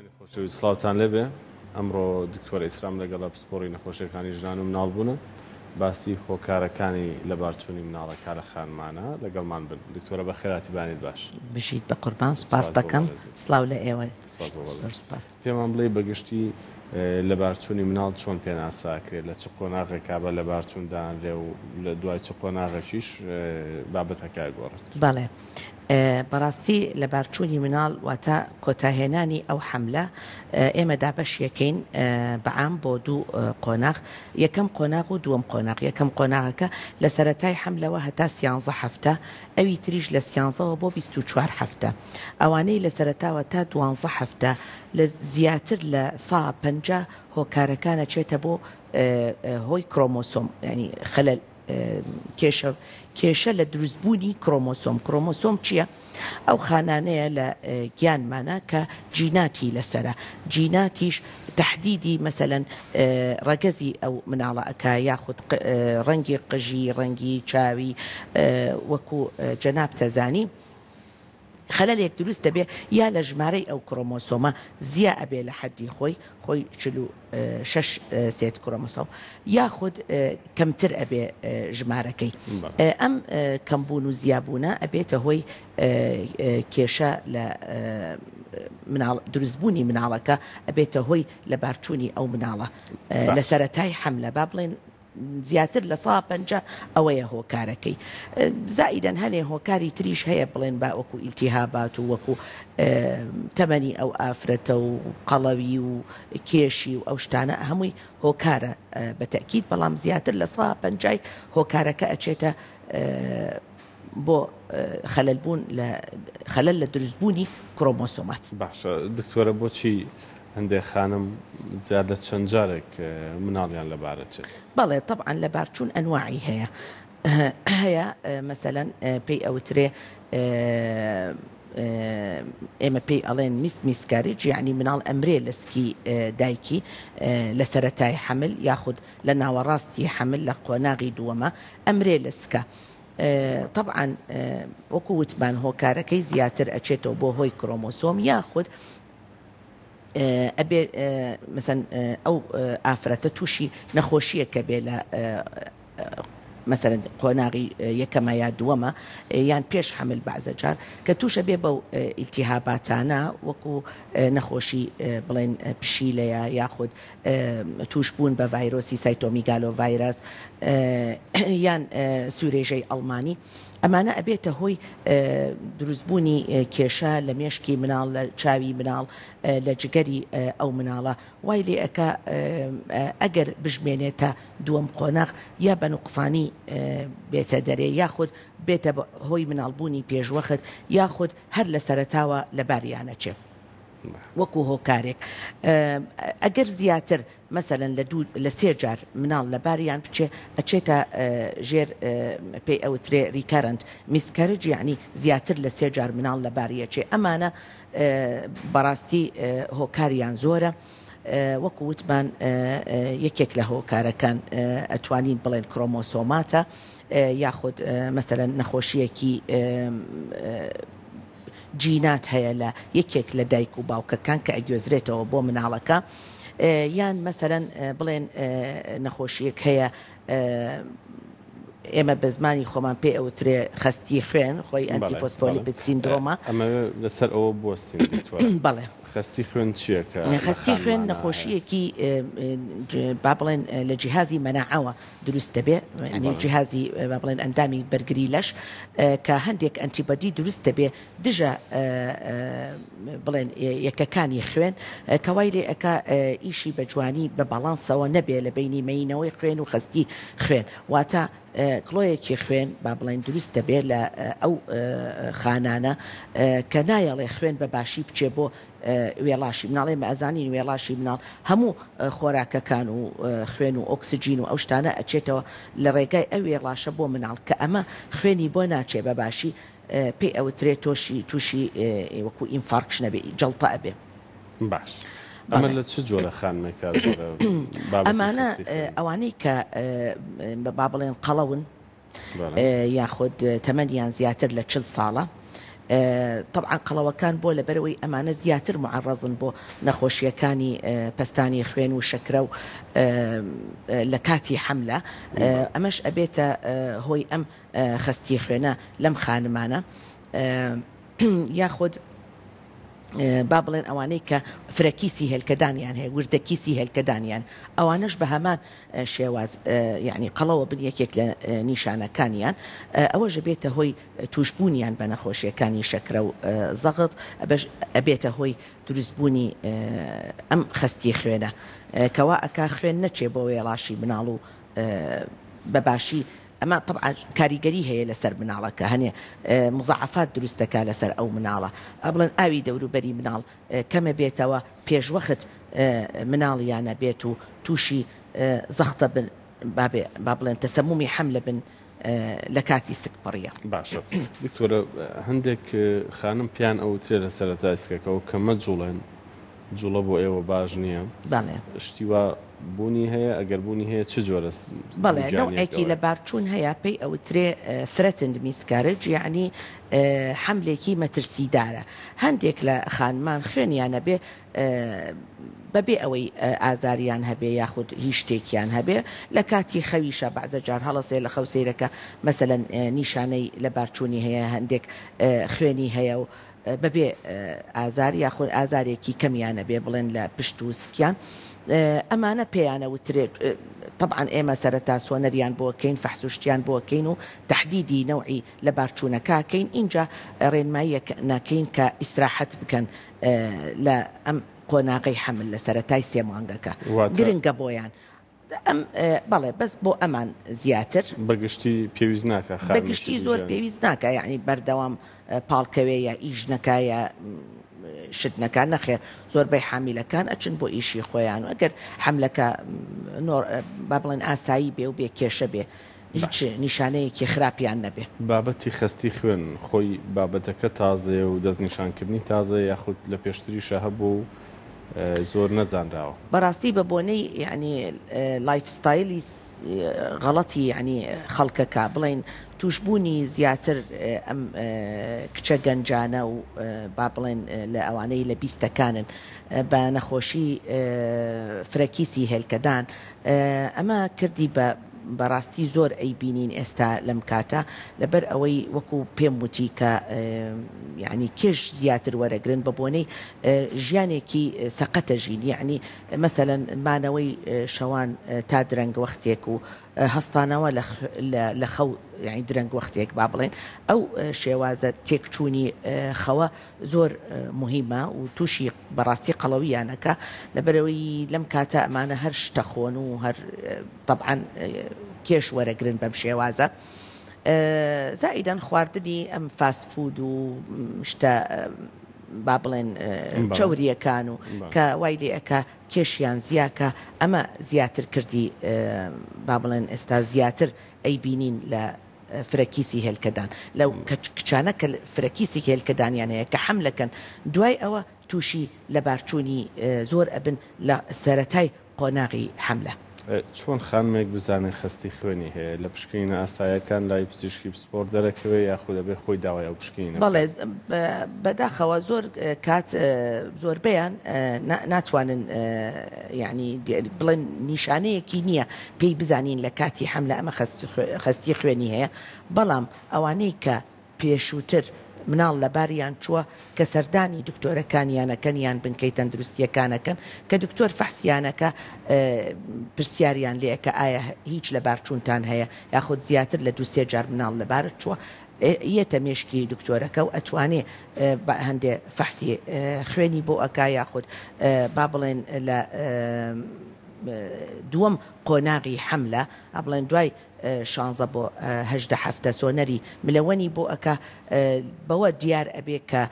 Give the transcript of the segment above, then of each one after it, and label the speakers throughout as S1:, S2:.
S1: بینەرانی خۆشەویست سڵاوتان لێبێ ئەمڕۆ دکتۆر ئیسرام لەگەڵە پسپۆڕی نەخۆشیەکانی ژنان و مناڵ بوونە باسی هۆکارەکانی لەبارچوونی مناڵەکە لە خانمانە لەگەڵمان بن دکتۆرە بەخێراتی بانیت باش.
S2: بژیت بەقوربان سوپاست دەکەم سڵاو لە ئێوە زۆر سوپاس.
S1: پێمان بڵێی بەگشتی لەبارچوونی مناڵ چۆن پێناسە ئەکرێت لە چ قۆناغێکا بە لەبارچوون دانرێ و لە دوای چ قۆناغێکیش بابەتەکە ئەگۆڕێت؟
S2: بەڵێ بەڕاستی لەبارچوونی مناڵ واتە کۆتاهێنانی ئەو حەملە ئێمە دابەشیەکەین بەعام بۆ دوو قۆناغ یەکەم قۆناغ و دووەم قۆناغ یەکەم قۆناغەکە لە سەرەتای حەملەوە هەتا سیانزە هەفتە ئەوی تریش لە سیانزەوە بۆ 24 هەفتە ئەوانەی لە سەرەتاوە تا دوانزە هەفتە لە زیاتر لە سا 50 هۆکارەکانە چێتە بۆ هۆی کرۆمۆسۆم ینی خەلەل کێشە کێشە لە دروستبوونی کرۆمۆسۆم کرۆمۆسۆم چییە؟ ئەو خانانەیە لە گیانمانە کە جیناتی لەسەرە جیناتیش تەحدیدی مەسەلەن ڕەگەزی ئەو مناڵە ئەکا یاخود ڕەنگی قژی ڕەنگی چاوی وەکو جەنابتە زانی خەلەلێک دروست دەبێ یا لە ژمارەی ئەو کرۆمۆسۆمە زیا ئەبێ لە حەدی خۆی خۆی 46 سێت کرۆمۆسۆم یاخود کەمتر ئەبێ ژمارەکەی ئەم کەمبوون و زیابوونە ئەبێتە هۆی کێشە لە مناڵ دروستبوونی مناڵەکە ئەبێتە هۆی لەبارچوونی ئەو مناڵە لە سەرەتای حەملە با بڵێن زیاتر 50% ئەوەیە هۆکارەکەی. زائیدەن هەنێ هۆکاری تریش هەیە بڵێن با وەکو ئیلتیهابات و وەکو تەمەنی ئەو ئافرەتە و قەڵەوی و کێشی و ئەو شتانە هەمووی هۆکارە بە تەئکید بەڵام زیاتر 50%ی هۆکارەکە ئەچێتە بۆ خەلەل بوون لە خەلەل لە دروست بوونی کرۆمۆسۆمات.
S1: باشە دکتۆرە بۆچی هەندێک خانم زیاد لە چەند جارێک مناڵیان لەبار ئەچێت؟
S2: بەڵێ تەبعەن لەبارچوون ئەنواعی هەیە هەیە مەسەلەن پێی ئەوترێ ئێمە پێی ئەڵێن missed miscarriage یعنی مناڵ ئەمرێ لە سکی دایکی لە سەرەتای حەمل یاخود لە ناوەڕاستی حەمل لە قۆناغی دووەمە ئەمرێ لە سکە تەبعەن وەکو وتمان هۆکارەکەی زیاتر ئەچێتەوە بۆ هۆی کرۆمۆسۆم یاخود ئەبێ مەسەن ئەو ئافرەتە تووشی نەخۆشیەکە بێ لە مەسەرەن قۆناغی یەکەمە یا دووەمە یان پێش حەمل بەعزە جار کە تووشە بێ بەو ئیلتیهاباتانە وەکو نەخۆشی بڵێن پشیلەیە یاخود تووشبوون بە ڤایرۆسی سایتۆمیگالۆڤایرەس یان سوورێژەی ئەڵمانی، ئەمانە ئەبێتە هۆی دروستبوونی کێشە لە مێشکی مناڵ، لە چاوی مناڵ، لە جگەری ئەو مناڵە، وای لێ ئەکا ئەگەر بژمێنێ تا دووەم قۆناغ یا بە نوقسانی بێتە دەرێ یاخود بێتە هۆی مناڵبوونی پێشوەخت یاخود هەر لە سەرەتاوە لەباریانەچێ. وەکو هۆکارێک ئەگەر زیاتر مەسەلەن لە دوو لە سێ جار مناڵ لە باریان بچێ ئەچێتە ژێر پێی ئەوترێ recurrent miscarriage یعنی زیاتر لە سێ جار مناڵ لە باریەچێ ئەمانە بەڕاستی هۆکاریان زۆرە وەکو وتمان یەکێک لە هۆکارەکان ئەتوانین بڵێن کرۆمۆسۆماتە یاخود مەسەلەن نەخۆشیەکی جینات هەیە لە یەکێک لە دایک و باوکەکان کە ئەگوێزرێتەوە بۆ مناڵەکە یان مەسەلەن بڵێن نەخۆشیەک هەیە ئێمە بە زمانی خۆمان پێ ئەوترێ خەستی خوێن خۆی antiphospholipid syndrome ە.
S1: ئەمەوێ لەسەر ئەوە بوەستین دکتۆر.
S2: بەڵێ.
S1: خەستی خوێن چییە کە لە
S2: خەستی خوێن
S1: خانمانا هەیە؟
S2: نەخۆشییەکی با بڵێن لە جیهازی مەناعەوە دروست دەبێ یانی جیهازی با بڵێن ئەندامی بەرگری لەش کە هەندێک antibody دروست دەبێ دژە بڵێن یەکەکانی خوێن کە وای لێ ئەکا ئیشی بە جوانی بە باڵانسەوە نەبێ لە بەینی مەیینەوەی خوێن و خەستی خوێن واتە کڵۆیەکی خوێن با بڵێن دروست دەبێ لە ئەو خانانە کە نایەڵێ خوێن بە باشی بچێ بۆ وێڵاشی مناڵ ئێمە ئەزانین وێڵاشی مناڵ هەموو خۆراکەکان و خوێن و ئۆکسجین و ئەو شتانە ئەچێتەوە لە ڕێگای ئەو وێڵاشە بۆ مناڵ کە ئەمە خوێنی بۆ ناچێ بە باشی پێی ئەوترێ تۆشی تووشی وەکو infarction ئەبێ جەڵتە ئەبێ.
S1: باش ئەمە لە چ جۆرە خانمێکا جۆرە بابەتی
S2: ئەمانە
S1: خەستی خوێن؟
S2: ئەوانەی کە با بڵێن قەڵەون یاخود تەمەنیان زیاتر لە 40 ساڵە. تەبعەن قەڵەوەکان بۆ لەبەرئەوەی ئەمانە زیاتر موعەڕەزن بۆ نەخۆشییەکانی پەستانی خوێن و شەکرە و لە کاتی حەملە ئەمەش ئەبێتە هۆی ئەم خەستی خوێنە لەم خانمانە یاخود با بڵێن ئەوانەی کە فرەکیسی هێلکەدانیان هەیە وردە کیسی هێلکەدانیان ئەوانەش بە هەمان شێواز یعنی قەڵەوە بن یەکێک لە نیشانەکانیان ئەوەش بێتە هۆی تووشبوونیان بە نەخۆشیەکانی شەکرە و زەغت ئەبەش ئەبێتە هۆی دروستبوونی ئەم خەستی خوێنە کەوا ئەکا خوێن نەچێ بۆ وێڵاشی مناڵ و بە باشی ئەمە تەبعەن کاریگەری هەیە لەسەر مناڵەکە هەنێ مزاعەفات دروست دەکا لەسەر ئەو مناڵە ئەبڵێن ئاوی دەوروبەری مناڵ کەمە بێتەوە پێشوەخت مناڵیانە بێت و تووشی زەختە بن بابێ با بڵێن تەسەمومی حەملە بن لە کاتی سکپڕیە.
S1: باشە دکتۆرە هەندێک خانم پێیان ئەوترێ لە سەرەتای سکەکەوە کە مەجوڵێن جوڵە بۆ ئێوە باش نییە
S2: بەڵێ.
S1: شتی وا بوونی هەیە؟ ئەگەر بوونی هەیە چ جۆرە
S2: بەڵێ
S1: دووگیانیەک
S2: نەوعێکی
S1: ئەوەیە؟
S2: لەبارچوون هەیە پێی ئەوترێ Threatened Miscarriage یەعنی حەملێکی مەترسیدارە هەندێک لە خانمان خوێنیان ئەبێ بەبێ ئەوەی ئازاریان هەبێ یاخود هیچ شتێکیان هەبێ لە کاتی خەویشا بەعزە جار هەڵەسێ لە خەو سەیرەکە مەسەلەن نیشانەی لەبارچوونی هەیە هەندێک خوێنی هەیە و بەبێ ئازار یاخود ئازارێکی کەمیان ئەبێ بڵێن لە پشت و سکیان ئەمانە پێیانە وترێت تەبعەن ئێمە سەرەتا سۆنەریان بۆ کەین فەحس و شتیان بۆ کەین و تەحدیدی نەوعی لەبارچوونەکە کەین ئینجا ڕێنماییەک ناکەین کە ئیسراحەت بکەن لە ئەم قۆناغەی حەمل لە سەرەتای سێ مانگەکە گرنگە بۆیان ئەم بەڵێ بەس بۆ ئەمان زیاتر.
S1: بە گشتی پێویست ناکا
S2: بە
S1: خانمێکی
S2: گشتی زۆر
S1: دووگیان.
S2: پێویست ناکا یەعنی بەردەوام پاڵکەوێ یا ئیش نەکا یا شت نەکا نەخێر زۆربەی حامیلەکان ئەچن بۆ ئیشی خۆیان و ئەگەر حەملەکە نۆر با بڵێن ئاسایی بێ و بێ کێشە بێ هیچ
S1: باشە.
S2: نیشانەیەکی خراپیان نەبێ.
S1: بابەتی خەستی خوێن خۆی بابەتەکە تازەیە و دەستنیشانکردنی تازەیە یاخود لە پێشتریشا هەبووە و زۆر نەزانراوە.
S2: بەڕاستی بە بۆنەی یەعنی life style ی غەڵەتی یەعنی خەڵکەکە بڵێین توشبوونی زیاتر ئەم کچە گەنجانە و با بڵێن لە ئەوانەی لە بیستەکانن بە نەخۆشی فرەکیسی هێلکەدان ئەمە کردی بە بەڕاستی زۆر ئەیبینین ئێستا لەم کاتە لەبەر ئەوەی وەکو پێم وتی کە یەعنی کێش زیاتر وەرەگرن بە بۆنەی ژیانێکی سەقەتە ژین یەعنی مەسەلەن مانەوەی شەوان تا درەنگ وەختێک و هەستانەوە لە خەو یەعنی درەنگ وەختێک با بڵێن ئەو شێوازە تێکچوونی خەوە زۆر موهیمە و تووشی بەڕاستی قەڵەوییان ئەکا لەبەرئەوەی لەم کاتە ئەمانە هەر شتە خۆن و هەر تەبعەن کێش وەرەگرن بەم شێوازە زائیدەن خواردنی ئەم فاست فود و شتە با بڵێن چەوریەکان و کە وای لێ ئەکا کێشیان زیاکە ئەمە زیاتر کردی با بڵێن ئێستا زیاتر ئەیبینین لە فرەکیسی هێلکەدان لەو کچانە کە فرەکیسی هێلکەدانیان هەیە کە حەملەکەن دوای ئەوە تووشی لەبارچوونی زۆر ئەبن لە سەرەتای قۆناغی حەملە.
S1: چۆن خانمێک بزانێ خەستی خوێنی هەیە؟ لە پشکنینە ئاسایەکان لای پزیشکی پسپۆڕ دەرەکەوێ یاخود ئەبێ خۆی داوای ئەو پشکنینە
S2: بەڵێ
S1: بکات؟
S2: بەداخەوە زۆر کات زۆربەیان ناتوانن یانی بڵێن نیشانەیەکی نییە پێی بزانین لە کاتی حەملە ئەمە خەستی خوێنی هەیە بەڵام ئەوانەی کە پێشووتر مناڵ لەباریان چووە کە سەردانی دکتۆرەکانیان ئەکەن یان بنکەی تەندروستیەکان ئەکەن کە دکتۆر فەحسیان ئەکا پرسیاریان لێ ئەکا ئایا هیچ لەبارچوونتان هەیە یاخود زیاتر لە دوو سێ جار مناڵ لەبارت چووە یەتە مێشکی دکتۆرەکە و ئەتوانێ هەندێ فەحسی خوێنی بۆ ئەکا یاخود با بڵێن لە دووەم قۆناغی حەملە با بڵێن دوای شانزە بۆ 18 هەفتە سۆنەری ملەوەنی بۆ ئەکا بەوە دیار ئەبێ کە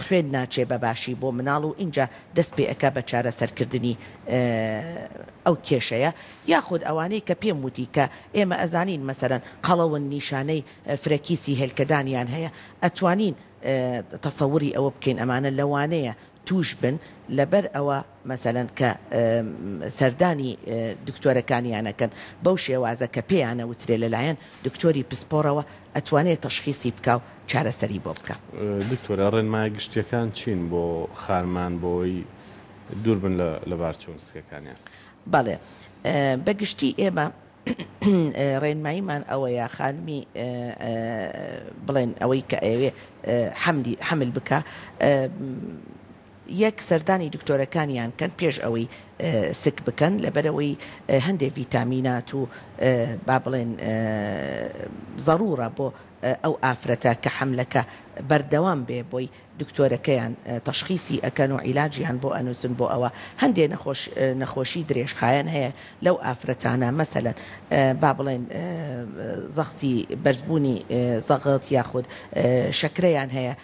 S2: خوێن ناچێ بە باشی بۆ مناڵ و ئینجا دەست پێ ئەکا بە چارەسەرکردنی ئەو کێشەیە یاخود ئەوانەی کە پێم وتی کە ئێمە ئەزانین مەسەلەن قەڵەون نیشانەی فرەکیسی هێلکەدانیان هەیە ئەتوانین تەسەوری ئەوە بکەین ئەمانە لەوانەیە. توش بن لەبەر ئەوە مەسەلەن کە سەردانی دکتۆرەکانیان ئەکەن بەو شێوازە کە پێیان ئەوترێ لەلایەن دکتۆری پسپۆڕەوە ئەتوانێ تەشخیسی بکا و چارەسەری بۆ بکا.
S1: دکتۆرە ڕێنمایە گشتیەکان چین بۆ خانمان بۆی دوور بن لە لەبارچوون سکەکانیان؟
S2: بەڵێ بە گشتی ئێمە ڕێنماییمان ئەوەیە خانمی بڵێن ئەوەی کە ئەیەوێ حەملی حەمل بکا یەک سەردانی دکتۆرەکانیان کەن پێش ئەوەی سک بکەن لەبەرئەوەی هەندێ ڤیتامینات و با بڵێن زەڕوڕە بۆ ئەو ئافرەتە کە حەملەکە بەردەوام بێ بۆی دکتۆرەکەیان تەشخیسی ئەکەن و عیلاجیان بۆ ئەنوسن بۆ ئەوە هەندێ نەخۆش نەخۆشی درێژخایەن هەیە لەو ئافرەتانە مەسەلەن با بڵێن زەختی بەرزبوونی زەغت یاخود شەکرەیان هەیە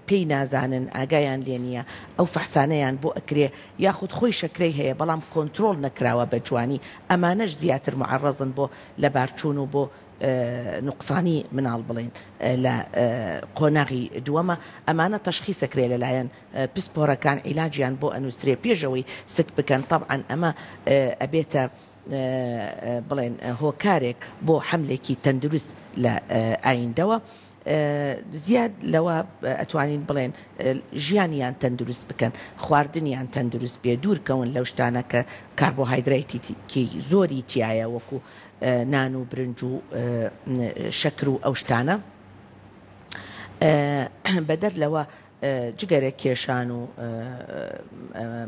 S2: پێی نازانن ئاگایان لێ نییە ئەو فەحسانەیان بۆ ئەکرێ یاخود خۆی شەکرەی هەیە بەڵام کۆنترۆڵ نەکراوە بە جوانی ئەمانەش زیاتر معەڕەزن بۆ لەبارچوون و بۆ نوقسانی مناڵ بڵێین لە قۆناغی دووەمە ئەمانە تەشخیسەکرێ لەلایەن پسپۆرەکان عیلاجیان بۆ ئەنوسرێ پێش ئەوەی سک بکەن تەبعەن ئەمە ئەبێتە بڵێن هۆکارێک بۆ حەملێکی تەندروست لە ئایندەوە زیاد لەوە ئەتوانین بڵێن ژیانیان تەندروست بکەن خواردنیان تەندروست بێ دوورکەون لەو شتانە کە کاربۆهایدرەیتیکی زۆری تایە وەکو نان و برنج و شەکر و ئەو شتانە بەدەر لەوە جگەرە کێشان و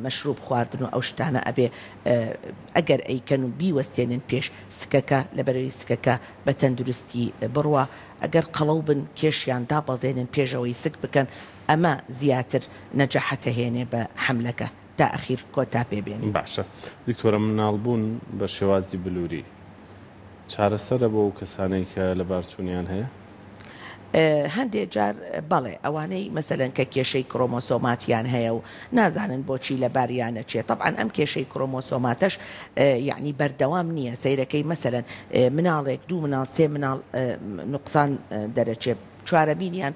S2: مەشروب خواردن و ئەو شتانە ئەبێ ئەگەر ئەیکەن و بیوەستێنن پێش سکەکە لەبەرەوەی سکەکە بە تەندروستی بڕوا ئەگەر قەڵەو بن کێشیان دابەزێنن پێشەوەی سک بکەن ئەمە زیاتر نەجاحەتە هێنێ بە حەملەکە تا ئەخیر کۆتا پێ بێنین.
S1: باشە دکتۆرە مناڵ بوون بە شێوازی بلوری چارەسەرە بۆ ئەو کەسانەی کە لەبارچوونیان هەیە؟
S2: هەندێ جار بەڵێ، ئەوانەی مەسەلەن کە کێشەی کرۆمۆسۆماتیان هەیە و نازانن بۆچی لەباریان ئەچێ، تەبعەن ئەم کێشەی کرۆمۆسۆماتەش یەعنی بەردەوام نییە، سەیرەکەی مەسەلەن مناڵێک دوو مناڵ سێ مناڵ نوقسان دەرەچێ چوارەمینیان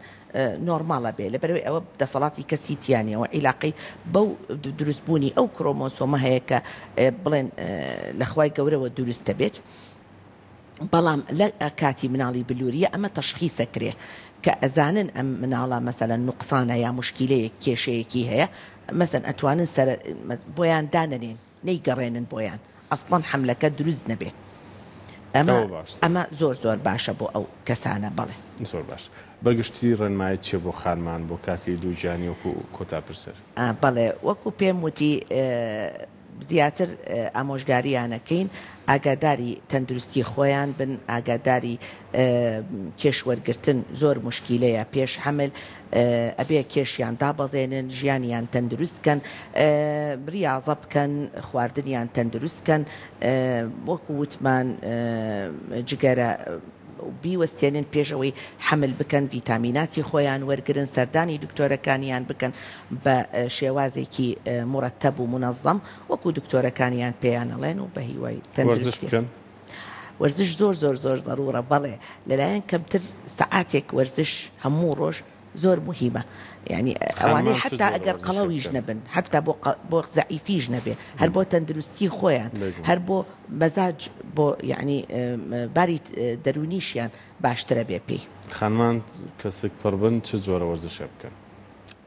S2: نۆرماڵ ئەبێ لەبەرئەوەی ئەوە دەسەڵاتی کەسی تیا نییە و عیلاقەی بەو دروست بوونی ئەو کرۆمۆسۆمە هەیە کە بڵێن لە خوای گەورەوە دروست دەبێت. بەڵام لە کاتی مناڵی بلوریە ئەمە تەشخیسە کرێ کە ئەزانن ئەم مناڵە مەسەلەن نوقسانە یا موشکیلەیەک کێشەیەکی هەیە مەسەن ئەتوانن سەرە بۆیان دانەنێن نەیگەڕێنن بۆیان ئەسڵەن حەملەکە دروست نەبێ ئەمە
S1: ئەوە باشترە.
S2: ئەمە زۆر زۆر باشە بۆ ئەو کەسانە بەڵێ.
S1: زۆر باش بەگشتی ڕێنمایت چیە بۆ خانمان بۆ کاتی دووگیانی وەکو کۆتا پرسەر؟
S2: بەڵێ وەکو پێم وتی زیاتر ئامۆژگاریان ئەکەین ئاگاداری تەندروستی خۆیان بن ئاگاداری کێش وەرگرتن زۆر موشکیلەیە پێش حەمل ئەبێ کێشیان دابەزێنن ژیانیان تەندروست کەن ریاضە بکەن خواردنیان تەندروست کەن وەکو وتمان جگەرە بیوەستێنن پێش ئەوەی حەمل بکەن ڤیتامیناتی خۆیان وەرگرن سەردانی دکتۆرەکانیان بکەن بە شێوازێکی مورەتەب و مونەزەم وەکو دکتۆرەکانیان پێیان ئەڵێن و بە هیوای
S1: وەرزش
S2: تەندروستی.
S1: بکەن.
S2: وەرزش زۆر زۆر زۆر زەرورە بەڵێ لەلایەن کەمتر سەعاتێک وەرزش هەموو ڕۆژ زۆر موهیمە یانی ئەوانەی
S1: خانمان چ
S2: حەتا
S1: جۆرە
S2: ئەگەر
S1: وەرزشێ
S2: قەڵەویش
S1: بکەن؟
S2: نەبن حەتا بۆ بۆ زەعیفیش نەبێ هەر بۆ تەندروستی خۆیان
S1: بێگومان.
S2: هەر بۆ مەزاج بۆ یانی باری دەروونیشیان باشترە بێ پێی.
S1: خانمان کە سکپڕ بن چ جۆرە وەرزشێ بکەن؟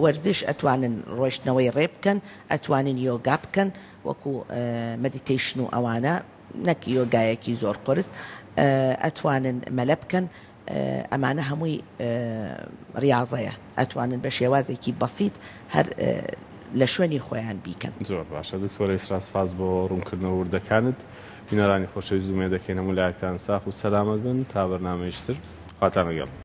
S2: وەرزش ئەتوانن ڕۆیشتنەوەی ڕێ بکەن ئەتوانن یۆگا بکەن وەکو مەدیتەیشن و ئەوانە نەک یۆگایەکی زۆر قورس ئەتوانن مەلە بکەن ئەمانە هەمووی ڕیاضەیە ئەتوانن بە شێوازێکی بەسیت هەر لە شوێنی خۆیان بیکەن.
S1: زۆر باشە دکتۆرە ئیسرا سپاس بۆ ڕوونکردنەوە وردەکانت. بینەرانی خۆشەویست ئومێد دەکەین هەموو لایەکتان ساخ و سەلامەت بن تا بەرنامەیش تر خواتان لەگەڵ.